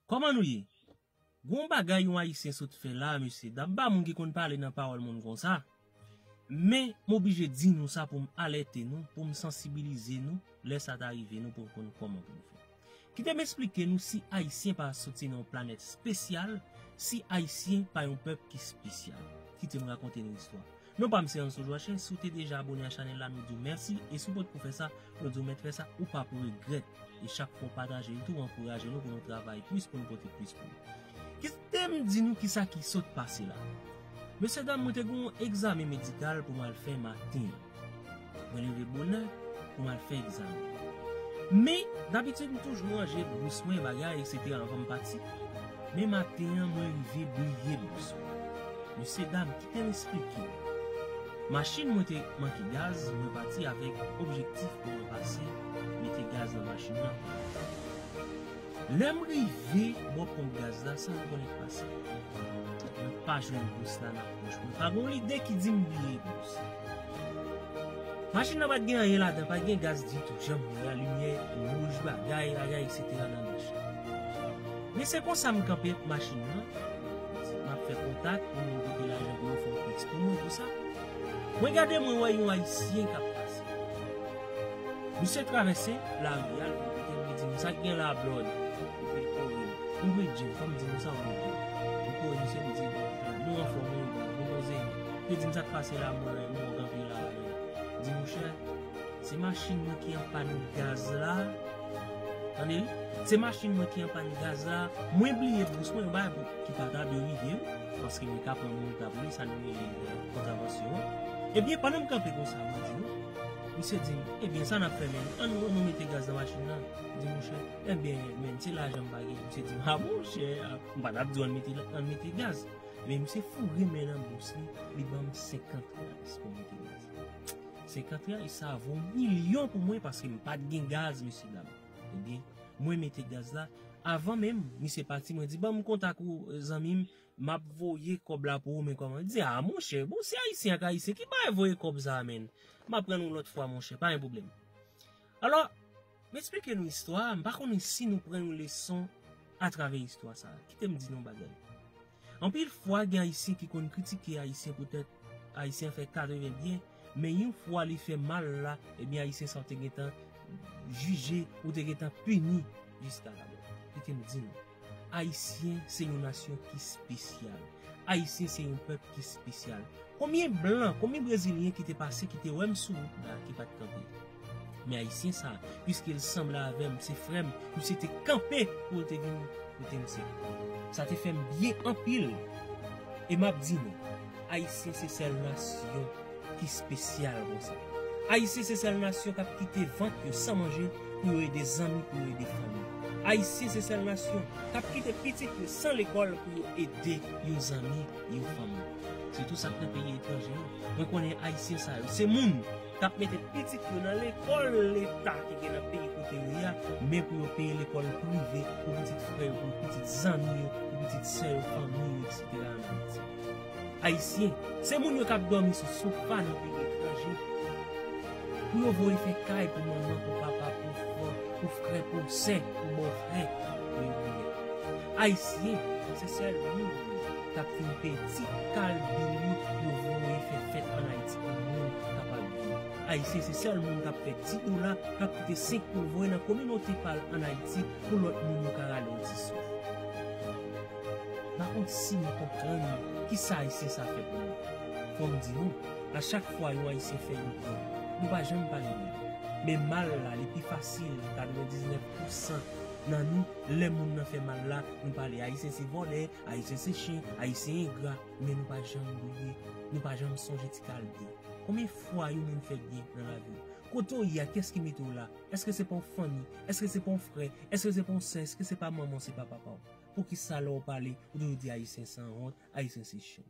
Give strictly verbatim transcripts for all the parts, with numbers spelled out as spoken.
Kòman nou ye? Gon bagay yon Ayisyen sot fè la, mesye dam, pa moun ki konn pale nan pawòl moun konsa. Men, m oblije di nou sa pou m alète nou, pou m sansibilize nou, lè sa ta rive nou pou n konn kòman pou nou fè. Kite m esplike nou si Ayisyen pa soti nan yon planèt espesyal, si Ayisyen pa yon pèp ki espesyal. Kite m rakonte nou istwa. Non pa m se Anso Joachim, si w te deja abòne a chanèl la, nou di w mèsi, e si w potko fè sa, nou di w mèt fè sa, ou p ap regrèt. E chak fwa w pataje l tou, w ankouraje nou pou nou travay plis, pou nou pote plis pou nou. Kite m di nou kisa ki sot pase la. Mesye dam, mwen te gen yon egzamen medikal pou m al fè maten an. Mwen leve bonè pou m al fè egzamen. Men, dabitid, m toujou ranje bous mwen, bagay, etsetera anvan m pati. Men maten an, mwen rive bliye bous mwen. Mesye dam, kite m esplike nou. Machin mwen te manke gaz, mwen pati avèk objektif pou mwen pase mete gaz nan machin nan. Lè m rive bò ponp gaz la, sa m konnen k pase? Mwen pa jwenn bous la nan pòch mwen. Pa gen yon lide ki di m bliye bous. Machin nan pa t gen anyen ladan, pa t gen gaz ditou. Jan m wè a, limyè wouj, bagay, bagay, etsetera nan machin. Men se konsa m kanpe machin nan. M ap fè kontak pou moun ki gen lajan pou yo fè yon tèks pou mwen, konsa. Mwen gade, mwen wè yon Ayisyen k ap pase. Misye travèse lari a, l vin kote m, li di m, "Sa k gen la, Blòd?" Epi l kore m. M ri di l, fò m di nou sa, m ri di l. M kore misye, m di, "Bon, nou anfòm, wi, bon, nou poze." Li di m, "Sa k pase la, mwen, mwen kanpe la, wi." M di, "Monchè, se machin mwen ki an pàn gaz la." Tande, wi. Se machin mwen ki an pàn gaz la. Mwen bliye bous mwen, yon bagay ki pa ta dwe rive, wi. Paske mwen ka pran moun ta pou li, sa nou rele, eh, kontravansyon an. Ebyen, pandan m kanpe konsa, mwen di, non. Misye di m, "Ebyen, sa n ap fè, menn? Ann nou, nou mete gaz nan machin nan." M di, "Monchè, ebyen, menn, se lajan m pa gen." Misye di m, "A, monchè, a, m pa t ap di w ann mete, ann mete gaz." Men misye foure men nan bous li, li ban m senkant reais pou m mete gaz. Senkant reais, sa vo yon milyon pou mwen paske m pa t gen gaz, mesye dam. Ebyen, mwen mete gaz la. Avan menm misye pati, mwen di, "Ban m kontak ou, zanmi m, m ap voye kòb la pou ou, men kòman?" Li di, "A, monchè, bon, se Ayisyen ak Ayisyen ki bay voye kòb sa a, menn. M ap rann ou lòt fwa, monchè, pa gen pwoblèm." Alò, m esplike nou istwa a, m pa konnen si nou pran yon leson atravè istwa sa a. Kite m di nou yon bagay. Anpil fwa, gen Ayisyen ki konn kritike Ayisyen poutèt Ayisyen fè katreven byen, men yon fwa li fè mal la, ebyen, Ayisyen sa w te gentan jije, ou te gentan pini jiska lamò. Kite m di nou, Ayisyen se yon nasyon ki espesyal. Ayisyen se yon pèp ki espesyal. Konbyen blan, konbyen brezilyen ki te pase, ki te wè m sou wout la, ki pa t kanpe? Men Ayisyen sa, piske l sanble avè m, se frè m, misye te kanpe pou l te vin kote m sekou. Sa te fè m byen anpil. E m ap di nou, Ayisyen se sèl nasyon ki espesyal konsa. Ayisyen se sèl nasyon k ap kite vant yo san manje pou yo ede zanmi, pou yo ede fanmi. Ayisyen se sèl nasyon k ap kite pitit yo san lekòl pou yo ede yon zanmi, yon fanmi. Sitou sa k nan peyi etranje yo. Mwen konnen Ayisyen sa yo, se moun k ap mete pitit yo nan lekòl leta ki gen nan peyi kote yo ye a, men pou yo peye lekòl prive pou pitit frè yo, pou pitit zanmi yo, pou pitit sè yo, fanmi yo, etsetera ann Ayiti. Ayisyen, se moun yo k ap dòmi sou sofa nan peyi etranje. Pou yo voye fè kay pou manman, pou papa, pou frè, pou frè, pou sè, pou bòfrè, pou yo voye. Ayisyen, se sèl moun k ap fin peye ti kal bil yo pou yo voye fè fèt ann Ayiti pou moun kapab viv. Ayisyen, se sèl moun k ap fè di dola, k ap kite senk pou l voye nan kominote pa l ann Ayiti pou lòt moun yo ka rale yon ti souf. M pa konn si nou konprann kisa Ayisyen sa fè pou nou. Fò m di nou, a chak fwa yon Ayisyen fè yon byen, nou pa janm pale de li. Men mal la, li pi fasil, katrevendiznèf pousan nan nou, lè moun nan fè mal la, nou pale Ayisyen se vòlè, Ayisyen se chen, Ayisyen engra, men nou pa janm bliye, nou pa janm sonje ti kal byen. Konbyen fwa yon moun fè byen nan lavi w? Kote w ye a, kiyès ki mete w la? Èske se pa yon fanmi? Èske se pa yon frè? Èske se pa yon sè? Èske se pa manman w, se pa papa w? Poukisa lè w pale, ou toujou di Ayisyen sanwont, Ayisyen se chen?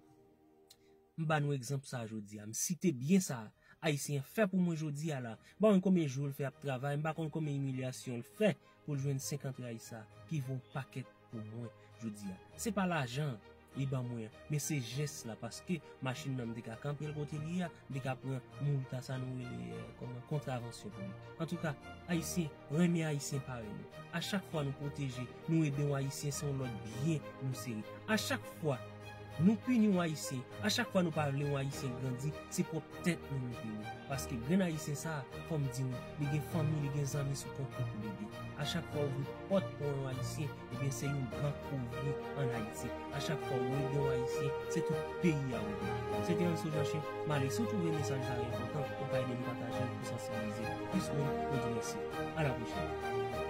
M ba nou egzanp sa jodi a. M site byen sa Ayisyen an fè pou mwen jodi a la. M pa konn konbyen jou l fè ap travay, m pa konn konbyen imilyasyon l fè pou l jwenn senkant reais sa ki vo yon pakèt pou mwen jodi a. Se pa lajan. li ban mwen an. Men se jès la, paske machin nan m te ka kanpe l kote li ye a, m te ka pran moulta sa nou rele, eh, kòman, kontravansyon pou li. Antouka, Ayisyen, renmen Ayisyen parèy nou. A chak fwa nou pwoteje, nou ede yon Ayisyen, se yon lòt byen nou sere. A chak fwa nou pini yon Ayisyen, a chak fwa nou pa vle yon Ayisyen grandi, se pwòp tèt nou nou pini. Paske grenn Ayisyen sa a, fò m di nou, li gen fanmi, li gen zanmi sou kont li pou l ede. A chak fwa w ouvri pòt pou yon Ayisyen, ebyen se yon gran kouvri ann Ayiti. A chak fwa w ede yon Ayisyen, se tout peyi a w ede. Se te Anso Joachim, m ale. Si w twouve mesaj sa a enpòtan, ou ka ede nou pataje l pou sansibilize plis moun. Nou di mèsi. A la pwochèn.